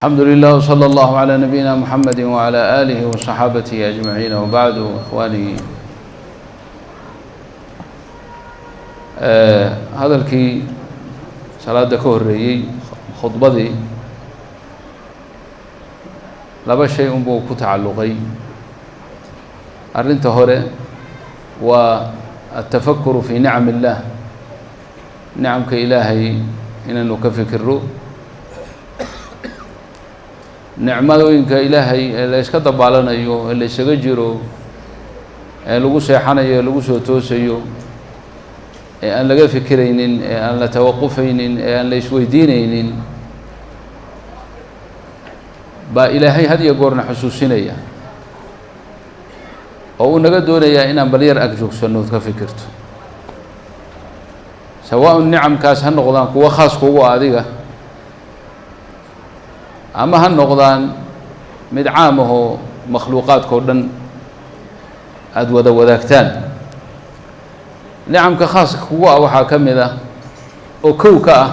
الحمد لله وصلى الله على نبينا محمد وعلى آله وصحابته أجمعين وبعد إخواني hadalkii salaada ka horeeyey khudbadii laba shay unbuu ku tacalluqay. Arrinta hore waa altafakuru fii nicam illaah, nicamka ilaahay inaynu ka fikiro, nicmadooyinka ilaahay ee la yska dabaalanayo, ee la ysaga jiro, ee lagu seexanayo, ee lagu soo toosayo, ee aan laga fikiraynin, ee aan la tawaqufaynin, ee aan la isweydiinaynin, baa ilaahay had iyo goorna xusuusinaya oo uu naga doonayaa inaan bal yar ag joogsanno ood ka fikirto, sawaaun nicamkaas ha noqdaan kuwo khaas kugu adiga ama ha noqdaan mid caam ahoo makhluuqaadka oo dhan aada wada wadaagtaan. Nicamka khaaska kugu ah waxaa ka mid ah oo kow ka ah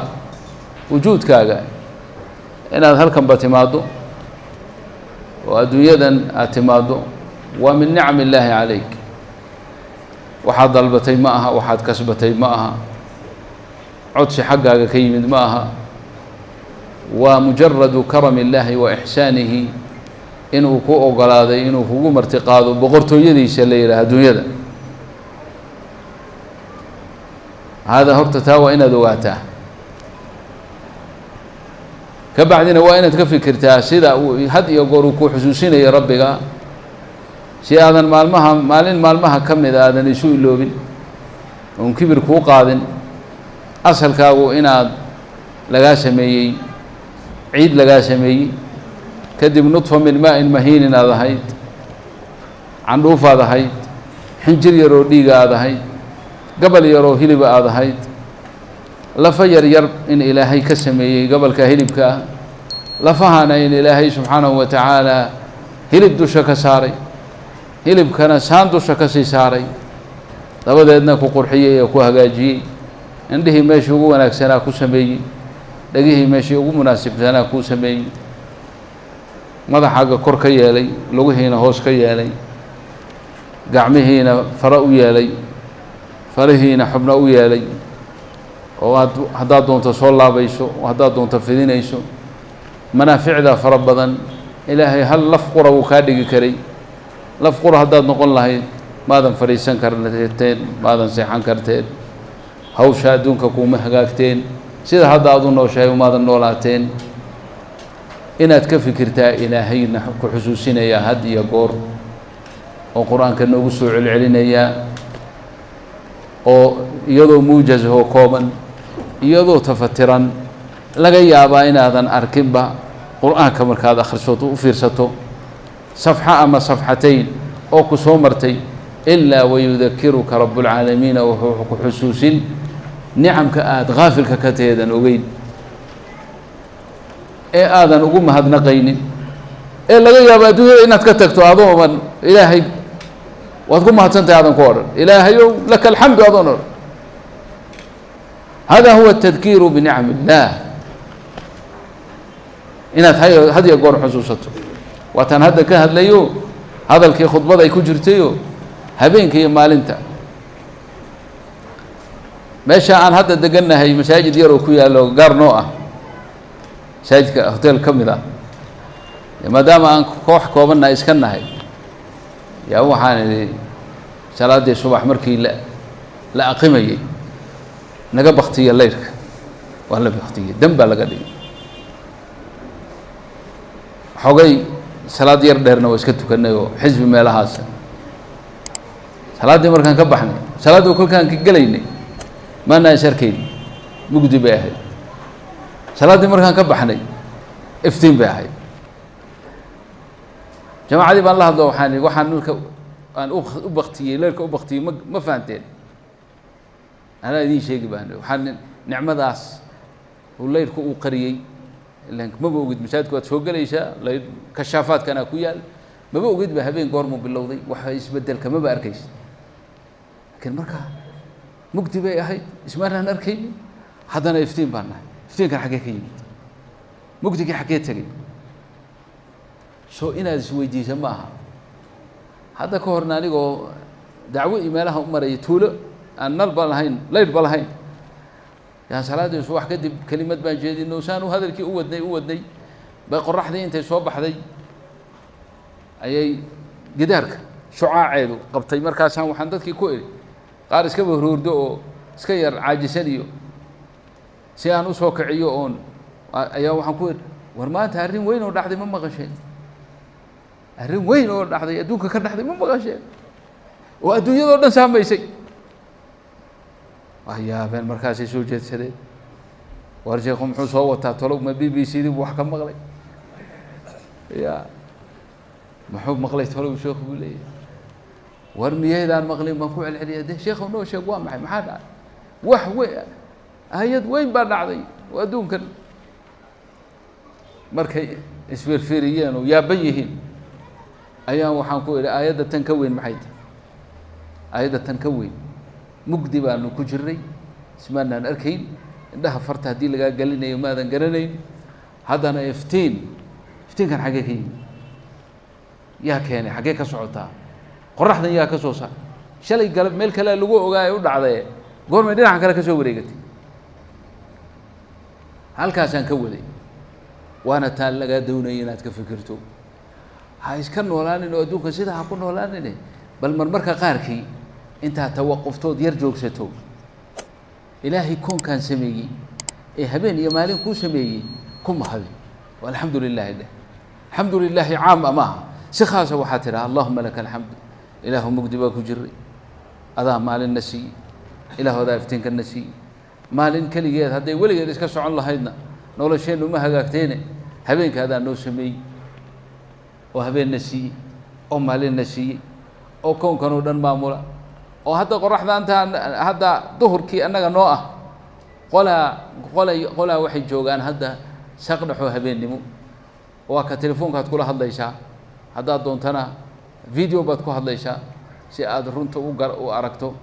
wujuudkaaga, inaad halkanba timaaddo oo adduunyadan aada timaaddo waa min nicam illaahi calayk. Waxaad dalbatay ma aha, waxaad kasbatay ma aha, codsi xaggaaga ka yimid ma aha, waa mujaradu karami illaahi wa ixsaanihi inuu ku ogolaaday inuu kugu martiqaado boqortooyadiisa la yidhaha adduunyada. Hada horta taa waa inaad ogaataa, ka bacdina waa inaad ka fikirtaa sida uu had iyo goor uu ku xusuusinayo rabbiga, si aadan maalmaha maalin maalmaha ka mida aadan isu iloobin oon kibir kuu qaadin. Asalkaagu inaad lagaa sameeyey ciid, lagaa sameeyey kadib nudfa min maa-in mahiinin aad ahayd, candhuufaad ahayd, xinjir yaroo dhiiga aad ahayd, gabal yaroo hiliba aad ahayd, lafa yar yar in ilaahay ka sameeyey gabalka hilibka ah, lafahana in ilaahay subxaanahu wa tacaala hilib dusha ka saaray, hilibkana saan dusha ka sii saaray, dabadeedna ku qurxiyey ee ku hagaajiyey, indhihii meeshii ugu wanaagsanaa ku sameeyey, dhegihii meeshii ugu munaasibsanaa kuu sameeyey, madaxaaga kor ka yeelay, lugihiina hoos ka yeelay, gacmihiina fara u yeelay, farihiina xubno u yeelay, oo aad haddaad doonto soo laabayso oo haddaad doonto fidinayso. Manaaficda fara badan ilaahay hal laf qura wuu kaa dhigi karay. Laf qura haddaad noqon lahayd maadan fadhiisan karteen, maadan seexan karteen, hawsha adduunka kuuma hagaagteen, sida hadda aad u nooshahay umaadan noolaateen. Inaad ka fikirtaa ilaahayna ku xusuusinayaa had iyo goor, oo qur-aanka noogu soo celcelinayaa, oo iyadoo muujaz oo kooban, iyadoo tafatiran, laga yaabaa inaadan arkinba qur-aanka markaad akhrisoto u fiirsato safxo ama safxatayn oo ku soo martay, ilaa wayudakiruka rabbulcaalamiina, wuxuu ku xusuusin nicamka aada haafilka ka taheedan ogeyn ee aadan ugu mahadnaqaynin, ee laga yaabo adduunyada inaad ka tagto adooban ilaahay waad ku mahadsantahay aadan ku odhan, ilaahayow laka alxamdu adoon odhan. Hada huwa atadkiiru binicam illaah, inaad had iyo goor xusuusato. Waataan hadda ka hadlayo hadalkii khudbada ay ku jirtayo habeenka iyo maalinta. Meesha aan hadda degannahay masaajid yar oo ku yaallo gaar noo ah, masaajidka hotel ka mid ah, maadaama aan koox koobannahay iska nahay, yaa waxaan idhi salaaddii subax markii la aqimayey naga baktiya layrka, waa la baktiyey, dan baa laga dhigay. Xogay salaad yar dheerna waa iska tukanay oo xisbi meelahaas. Salaaddii markaan ka baxnay, salaaddii kolkaan ka gelaynay maanaan is arkayn, mugdi bay ahayd. Salaaddii markaan ka baxnay iftiin bay ahayd. Jamaacadii baan la hadlo, waxaan ihi waxaan nalka aan u baktiyey, leerka u baktiyey, ma fahanteen? Anaa idiin sheegi baan, waxaan nicmadaas uu leyrku uu qariyey, ilan maba ogid masaajidku waad soo gelaysaa, layr kashaafaadkanaa ku yaal, maba ogid ba habeen goormuu bilowday, waxa isbedelka maba arkaysa. Laakiin markaa mugdi bay ahayd, ismaanaan arkaynin, haddana iftiin baan nahay. Iftiinkan xaggee ka yimid? Mugdigii xaggee tegey? Soo inaad isweydiisa ma aha. Hadda ka horna anigoo dacwo iyo meelaha u maraya tuulo aan nalba lahayn, laydhba lahayn, yaan salaaddii subax kadib kelimad baan jeedino, saan u hadalkii u wadnay u wadnay bay qoraxdii intay soo baxday ayay gidaarka shucaaceedu qabtay. Markaasaan waxaan dadkii ku idhi, qaar iskaba hurhurdo oo iska yar caajisan iyo si aan usoo kiciyo oon ayaa waxaan ku idhi, war maanta arrin weyn oo dhacday ma maqasheen? Arrin weyn oo dhacday adduunka ka dhacday ma maqasheen oo adduunyadoo dhan saamaysay? Waa yaabeen, markaasay soo jeedsadeen. War sheekhu muxuu soo wataa tolow? Ma BBC di buu wax ka maqlay? Ya muxuu maqlay tolow sheekhu buu leeyahay. War miyaydaan maqlin baan ku celceliya. De sheekhu noo sheeg, waa maxay, maxaa dhacay? Wax weyn, hay-ad weyn baa dhacday oo adduunkan. Markay isfirfiriyeen oo yaaban yihiin ayaan waxaan ku idhi, aayadda tan ka weyn maxay tahay? Aayadda tan ka weyn, mugdi baanu ku jirnay, ismaanaan arkayn, indhaha farta haddii lagaa gelinayo maadan garanayn. Haddana iftiin, iftiinkan xaggee ka yimi? Yaa keenay? Xaggee ka socotaa? Qoraxdan yaa ka soo saar? Shalay galab meel kale lagu ogaa ee u dhacdaye, goormay dhinacan kale ka soo wareegatay? Halkaasaan ka waday. Waana taan lagaa doonaya inaad ka fikirto. Ha iska noolaanin oo adduunka sidaa ha ku noolaanine, bal marmarka qaarkii intaad tawaquftood yar joogsato, Ilaahay koonkaan sameeyey ee habeen iyo maalin kuu sameeyey ku mahadi oo alxamdu lilaahi dheh. Alxamdu lilaahi caam ama aha, si khaasa waxaa tidhaha, allahuma laka alxamdu, ilaahu mugdi baa ku jiray, adaa maalinna siiyey, ilaahu adaa iftiinkanna siiyey. Maalin keligeed hadday weligeed iska socon lahaydna nolosheennu ma hagaagteene, habeenka adaa noo sameeyey oo habeenna siiyey oo maalinna siiyey oo koonkan oo dhan maamula, oo hadda qoraxda intaan hadda duhurkii annaga noo ah, qolaa qolay qolaa waxay joogaan hadda saqdhaxoo habeennimo. Waa ka telefoonkaad kula hadlaysaa, haddaad doontana video baad ku hadlaysaa si aad runta u gar u aragto.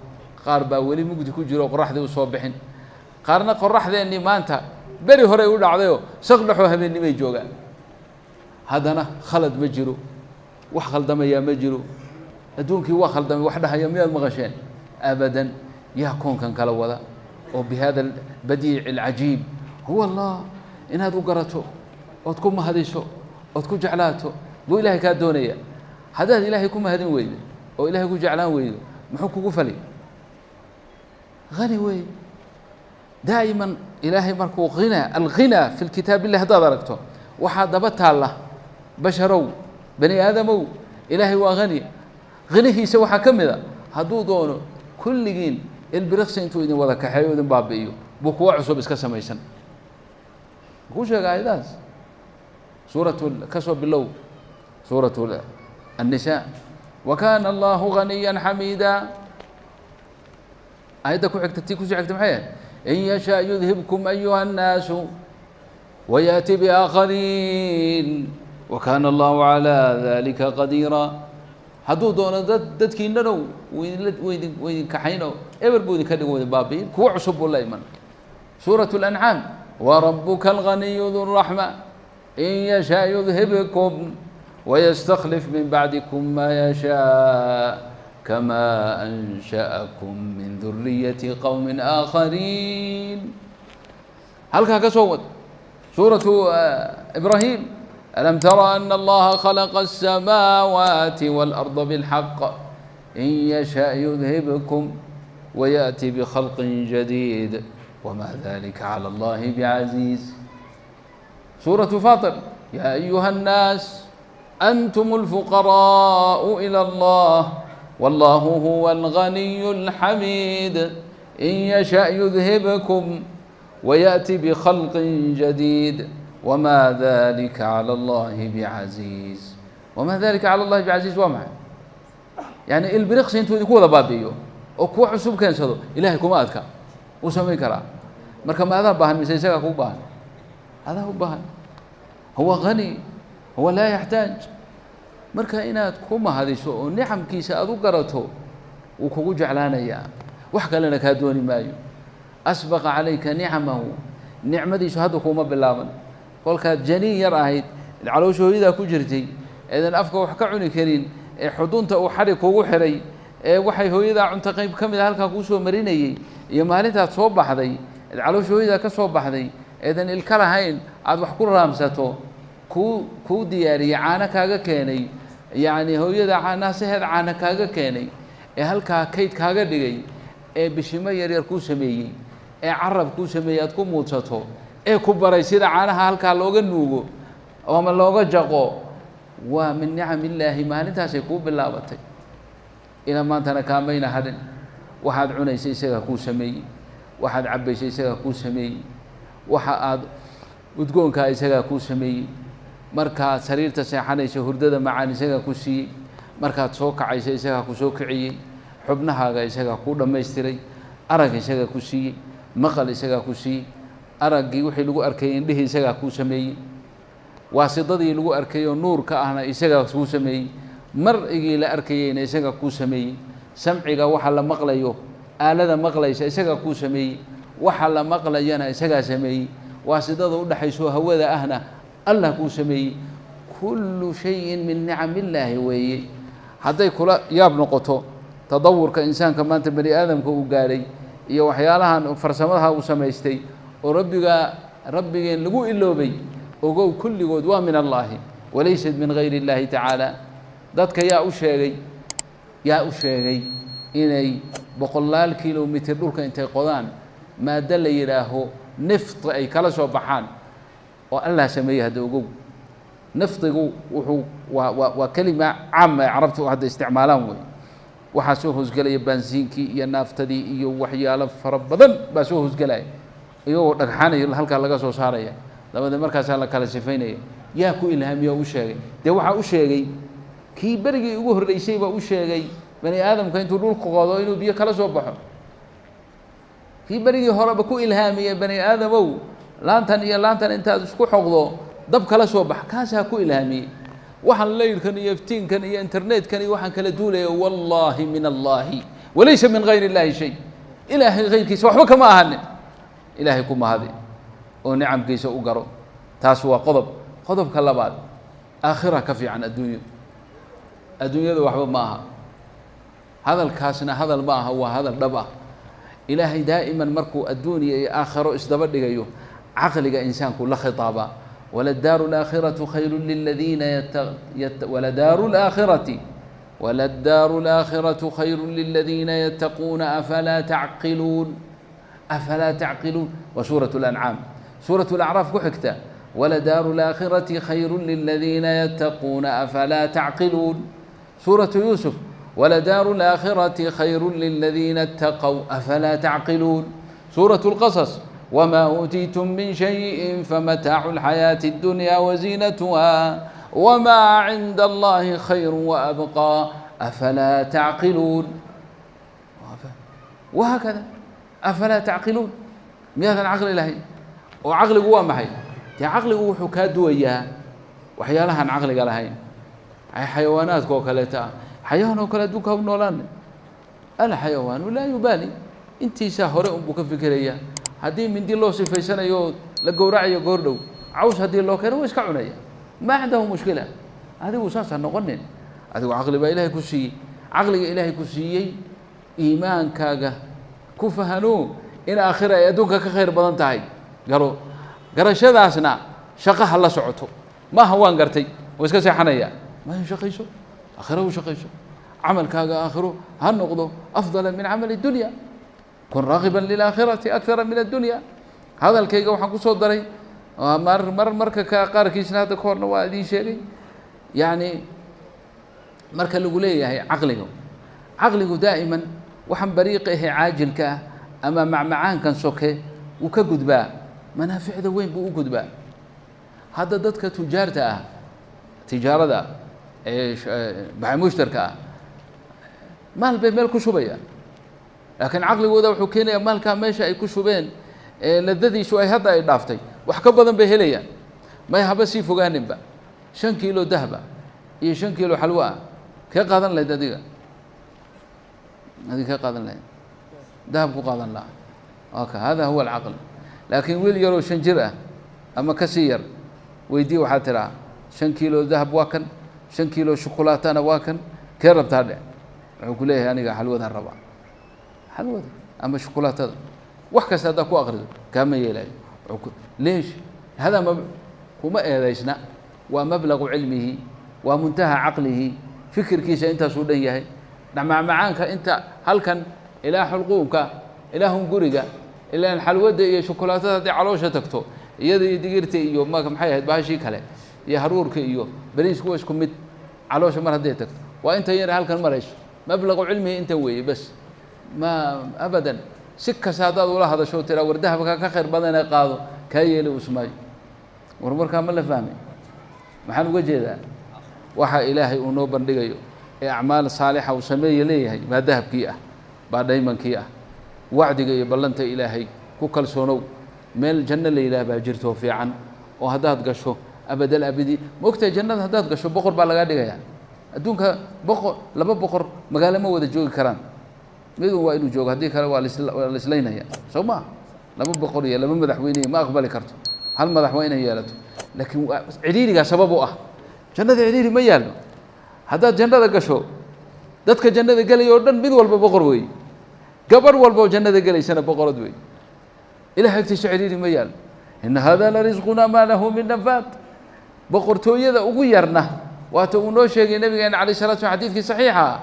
Qaar baa weli mugdi ku jiro oo qoraxdii usoo bixin, qaarna qoraxdeennii maanta beri horey u dhacdayoo saqdhaxoo habeennimay joogaan. Haddana khalad ma jiro, wax khaldamayaa ma jiro. Adduunkii waa khaldamay wax dhahaya miyaad maqasheen? Abadan. Yaa koonkan kala wada oo bihada albadiici alcajiib? Huwa Allah. Inaad u garato ood ku mahadiso ood ku jeclaato buu Ilaahay kaa doonaya. Haddaad Ilaahay ku mahadin weydo oo Ilaahay ku jeclaan weydo, muxuu kugu fali? Hani wey daa'iman. Ilaahay markuu hinaa, alghinaa fi lkitaab illah haddaad aragto, waxaa daba taalla, basharow, bani aadamow, Ilaahay waa hani. Hinihiisa waxaa ka mid a, hadduu doono kulligiin ilbiriqsi intuu idin wada kaxeeyo idin baabi'iyo buu kuwa cusub iska samaysan. Kuu sheega aayadahaas suuratu ka soo bilow suuratu النisaa, wa kana allahu ganiya xamiida. Aayadda ku xigta, tii kusii xigta maxay ahayd? In yashaa yudhibkum ayuha الnaasu wayaأti biaakhariin wa kana allahu calى dalika qadiira. Hadduu doono dad dadkiinanow wuu idinla wuu idin wuu idin kaxayn oo eber buu idinka dhigo, idin baabi'in, kuwo cusub buu la iman. Suuraة الأncaam, warabuka alganiyu du raxma in yashaa yudhibkum ويsتkلف min bacdiكم ma yashاء kama أnshأكم min ذuriyaةi qowم آakharيin. Halkaa ka soo wad suuraةu إbrahim, alam tara أna اllaha khalaqa الsamaawaati والأrضa bالxaq in yashaأ yudhibkum وyaأti bkhalqi jadيid wma dalika calى اllahi bcaزiiz. Suuraةu faطir, ya ayuha الnaas أnتm الفqراء إlى الlه والlah huwa الغني الحميد in yashaأ yudhibkm وyaأti bkhalq jadيid wma dalika calى اllahi bcaزiiz. Wma dalika calى اllahi bcaziiz waa maxay? Yani ilbiriqsi intuu idinku wada baabi'iyo oo kuwa cusub keensado Ilahay kuma adka, wuu samayn karaa. Marka ma adaa baahan mise isagaa kuu baahan? Adaa u baahan. Huwa gani, huwa laa yaxtaaj. Marka inaad ku mahadiso oo nicamkiisa aada u garato, wuu kugu jeclaanayaa, wax kalena kaa dooni maayo. Asbaqa calayka nicamahu, nicmadiisu hadda kuuma bilaaban. Kolkaad janiin yar ahayd, caloosha hooyadaa ku jirtay, Eedan afka wax ka cuni karin, ee xudunta uu xadhig kugu xiray, ee waxay hooyadaa cunto qayb ka mid a halkaa kuu soo marinayey, iyo maalintaad soo baxday eed caloosha hooyadaa ka soo baxday, eedan ilka lahayn aada wax ku raamsato, kuu diyaariyey, caano kaaga keenay, yacni hooyada caanahaseheed caano kaaga keenay, ee halkaa kayd kaaga dhigay, ee bishimo yaryar kuu sameeyey, ee carab kuu sameeyey aad ku muudsato, ee ku baray sida caanaha halkaa looga nuugo ama looga jaqo, waa min nicam illaahi. Maalintaasay kuu bilaabatay, ilaa maantana kaamayna hadhin. Waxaad cunaysa isagaa kuu sameeyey, waxaad cabbaysa isagaa kuu sameeyey, waxa aad udgoonkaa isagaa kuu sameeyey, markaad sariirta seexanaysa hurdada macaan isagaa ku siiyey, markaad soo kacaysa isagaa ku soo kiciyey, xubnahaaga isagaa kuu dhammaystiray, arag isagaa ku siiyey, maqal isagaa ku siiyey, araggii wixii lagu arkayay indhihii isagaa kuu sameeyey, waasidadii lagu arkayoo nuurka ahna isagaa kuu sameeyey, mar'igii la arkayeyna isagaa kuu sameeyey, samciga waxa la maqlayo aalada maqlaysa isagaa kuu sameeyey, waxa la maqlayana isagaa sameeyey, waasidada udhexayso hawada ahna Allah kuu sameeyey. Kullu shayin min nicam illaahi weeye. Hadday kula yaab noqoto tadawurka insaanka maanta bani aadamka uu gaadhay iyo waxyaalahan farsamadaha uu samaystay oo rabbigeen lagu iloobay, ogow kulligood waa min allaahi walaysat min gayri illaahi tacaala. Dadka yaa u sheegay, yaa u sheegay inay 100 kilomitir dhulka intay qodaan maado la yidhaaho nifti ay kala soo baxaan oo Allah sameeyey? Hadda ogow, naftigu wuxuu waa kelima caama ay carabtu hadda isticmaalaan wey. Waxaa soo hoosgelaya baansiinkii iyo naaftadii iyo waxyaalo fara badan baa soo hoosgelaya, iyagoo dhagxaanayo halkaa laga soo saaraya, dabadeed markaasaa la kala sifaynaya. Yaa ku ilhaamiya oo u sheegay? Dee waxaa u sheegay kii berigii ugu horreysay baa u sheegay bani aadamka intuu dhulka qodo inuu biyo kala soo baxo, kii berigii horeba ku ilhaamiyey bani aadamow laantan iyo laantan intaad isku xoqdo dab kala soo bax, kaasaa ku ilhaamiyey. Waxaan laydhkan iyo iftiinkan iyo internetkan iyo waxaan kala duulaya, wallaahi min allaahi walaysa min gayr illaahi shay. Ilaahay hayrkiisa waxba kama ahanin. Ilaahay ku mahadi oo nicamkiisa u garo. Taas waa qodob. Qodobka labaad, aakhira ka fiican adduunyo. Adduunyada waxba ma aha. Hadalkaasna hadal ma aha, waa hadal dhab ah. Ilaahay daa'iman markuu adduuniya iyo aakhiro isdaba dhigayo caqliga insaanku la khitaabaa. Waladaaru alaakhiratu khayru liladiina, waladaaru alaakhirati, waladaaru alaakhiratu khayru liladiina yattaquuna afalaa tacqiluun, afalaa tacqiluun. Waa suurat lancaam. Suurat alacraaf ku xigta, waladaaru alaakhirati khayru liladiina yattaquuna afalaa tacqiluun. Suuratu yuusuf, waladaaru alaakhirati khayru liladiina اtaqow afalaa tacqiluun. Suuratu اlqasas, wma uutiitum min shayin famataacu اlxayaati اddunya waziinatuha wma cinda allahi khayru waabqaa afalaa tacqiluun. Wahaakada afalaa tacqiluun, miyaadan caqli lahayn? Oo caqligu waa maxay? Dee caqligu wuxuu kaa duwayaa waxyaalahaan caqliga lahayn, xayawaanaadka oo kaleeta ah. Xayawaan oo kale adduunka ha u noolaane, alxayawaanu laa yubaali, intiisaa hore unbuu ka fikerayaa. Haddii mindi loo sifaysanayo la gowracayo goordhow, caws haddii loo keeno wa iska cunaya, maa cindahu mushkila. Adigu saasa noqonin. Adigu caqli baa ilaahay ku siiyey. Caqliga ilaahay ku siiyey iimaankaaga ku fahano in aakhira ay adduunka ka khayr badan tahay. Garo garashadaasna shaqaha la socoto. Maaha waan gartay waa iska seexanaya. Ma shaqayso, aakhira u shaqayso. Camalkaaga aakhiro ha noqdo afdala min camali dunya. Kun raagiban lilaakhirati akthara min addunya. Hadalkayga waxaan kusoo daray mar mar marka ka qaarkiisna hadda ka horna waa idiin sheegay. Yacni marka lagu leeyahay caqliga, caqligu daa'iman waxaan bariiqa ahe caajilka ah ama macmacaankan soke wuu ka gudbaa, manaaficda weyn buu u gudbaa. Hadda dadka tujaarta ah, tijaarada ee mushtarka ah, maal bay meel ku shubayaan, laakiin caqligooda wuxuu keenayaa maalkaa meesha ay ku shubeen ee ladadiisu ay hadda ay dhaaftay wax ka badan bay helayaan. May haba sii fogaaninba, 5 kiilo dahaba iyo 5 kiilo xalwo ah kee qaadan lahayd adiga? Adiga kee qaadan lahayd? Dahab ku qaadan lahaa. Oka hada huwa alcaql. Laakiin wiil yaroo 5 jir ah ama kasii yar weydii, waxaa tiraa 5 kiilo dahab waa kan, 5 kiilo shukulaatana waa kan kee rabtaa dhe wuxuu ku leeyahay aniga xalwadan rabaa xalwada ama shukulaatada wax kasta haddaa ku akrido kaama yeelayo leesh hada kuma eedaysna waa mablagu cilmihi waa muntaha caqlihi fikirkiisa intaasuu dhan yahay macmacaanka inta halkan ilaa xulquumka ilaa hunguriga ilaa xalwada iyo shukulaatada hadday caloosha tagto iyada iyo digirta iyo maxay ahayd bahashii kale iyo haruurka iyo bariisku waa isku mid caloosha mar hadday tagto waa inta yar halkan marayso mablagu cilmihi intan weeye bas ma abadan si kasta haddaad ula hadasho tiraa war dahabka ka khayr badanee qaado kaa yeeli usmaayo war markaa ma la fahmay maxaan uga jeedaa waxa ilaahay uu noo bandhigayo ee acmaal saalixa uu sameeye leeyahay baa dahabkii ah baa dhaymankii ah wacdiga iyo ballanta ilaahay ku kalsoonow meel janno la yidhaah baa jirto fiican oo haddaad gasho abadal abidi ma ogtahay jannada haddaad gasho boqor baa lagaa dhigayaa adduunka boqor laba boqor magaalo ma wada joogi karaan midun waa inuu joogo haddii kale waa la islaynaya soo maa laba boqor iyo laba madaxweyne ma aqbali karto hal madax waa inay yeelato laakiin cidhiirigaa sabab u ah jannada cidhiiri ma yaallo haddaad jannada gasho dadka jannada gelaya oo dhan mid walba boqor weeye gabadh walba oo jannada gelaysana boqorad weeye ilaah agtiisa cidhiiri ma yaallo ina hada la risqunaa maa lahu min nafaad boqortooyada ugu yarna waata uu noo sheegay nabigeena calayh salatu slam xadiidkii saxiixa ah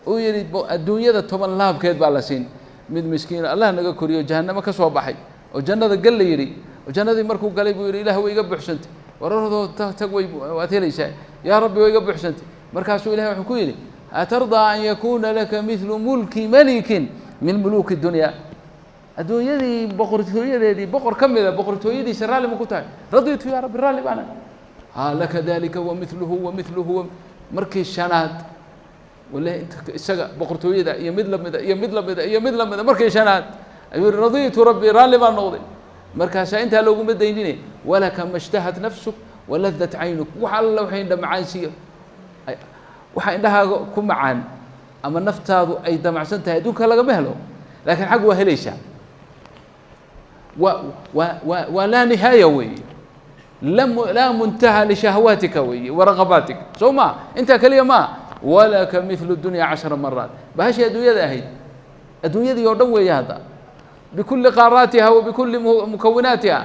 uu yihi adduunyada 10 laabkeed baa la siin mid miskiina allah naga koriyo jahannamo ka soo baxay oo jannada gal la yidhi oo jannadii markuu galay buu yidhi ilaah way iga buuxsantay warardoo tag way waad helaysaa yaa rabbi way iga buuxsantay markaasuu ilahay wuxuu ku yidhi atardaa an yakuuna laka midlu mulki malikin min muluuki dunya adduunyadii boqortooyadeedii boqor ka mida boqortooyadiisa raalli ma ku tahay raditu yaa rabbi raalli baana ha laka dalika wa miluhu wa miluhu markii shanaad wallahi isaga boqortooyada iyo mid lamida iyo mid lamida iyo mid lamida markii shanaad ayuu yihi raditu rabbi raalli baan noqday markaasaa intaa looguma daynine walaka ma ishtahat nafsuk waladat caynuk wax alla waxay indha macaansiiyo waxa indhahaaga ku macaan ama naftaadu ay damacsan tahay adduunka lagama helo laakiin xag waa helaysaa waa laa nihaaya weeye laa muntaha lishahawaatika weeye waraqabaatika soo maa intaa keliya maa walaka mithlu dunya 10 maraat bahashii adduunyada ahayd adduunyadii oo dhan weeye hadda bikulli qaaraatiha wa bikulli mukawinaatiha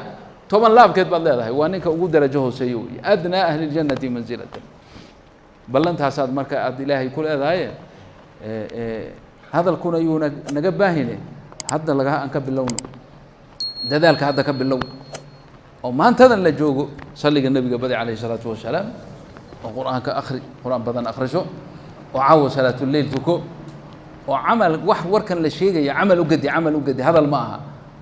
10 laabkeed baad leedahay waa ninka ugu darajo hooseeyo weeye adnaa ahli ljannati mansilatan ballantaasaad marka aada ilaahay ku leedahay hadalkuna yuuna naga baahine hadda laga aan ka bilowno dadaalka hadda ka bilow oo maantadan la joogo salliga nabiga badi calayhi salaatu wasalaam oo qur-aanka akhri qur-aan badan akhriso oo caawa salaatuleyl tuko oo camal wax warkan la sheegaya camal u gedi camal u gedi hadal ma aha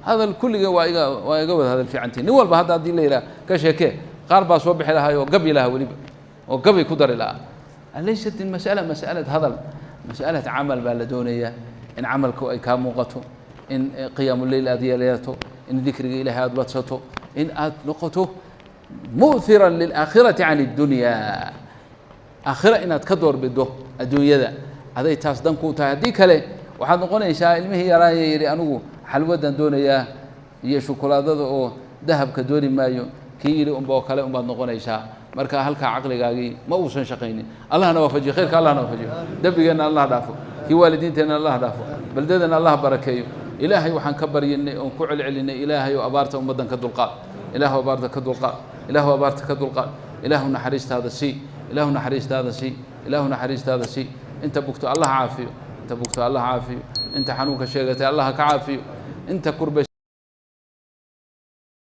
hadal kulliga waa iga wada hadal fiicantihin nin walba hadda haddii la yidhaha ka sheekee qaar baa soo bixi lahaay oo gabi lahaa weliba oo gabi ku dari lahaa laysat mas'ala mas'alad hadal mas'alad camal baa la doonayaa in camalku ay kaa muuqato in qiyaamuleyl aada yeelato in dikriga ilaahay aada badsato in aada noqoto mu'hiran lilaakhirati can اddunyaa aakhira inaad ka doorbido adduunyada aday taas dan kuu tahay haddii kale waxaad noqonaysaa ilmihii yaraaya yidhi anigu xalwadan doonayaa iyo shukulaadada oo dahabka dooni maayo kii yidhi unba oo kale unbaad noqonaysaa marka halkaa caqligaagii ma uusan shaqaynin allahna waafajiyo khayrka allahna waafajiyo dembigeenna allah dhaafo kii waalidiinteenna allah dhaafo beldadana allah barakeeyo ilaahay waxaan ka baryanay oon ku celcelinay ilaahay oo abaarta ummaddan ka dulqaad ilaahu abaarta ka dulqaad ilaahu abaarta ka dulqaad ilaahu naxariistaada sii ilaahu naxariistaada sii ilaahu naxariistaada sii inta bugto allah caafiyo inta bugto allah caafiyo inta xanuunka sheegatay allah ka caafiyo inta kurba.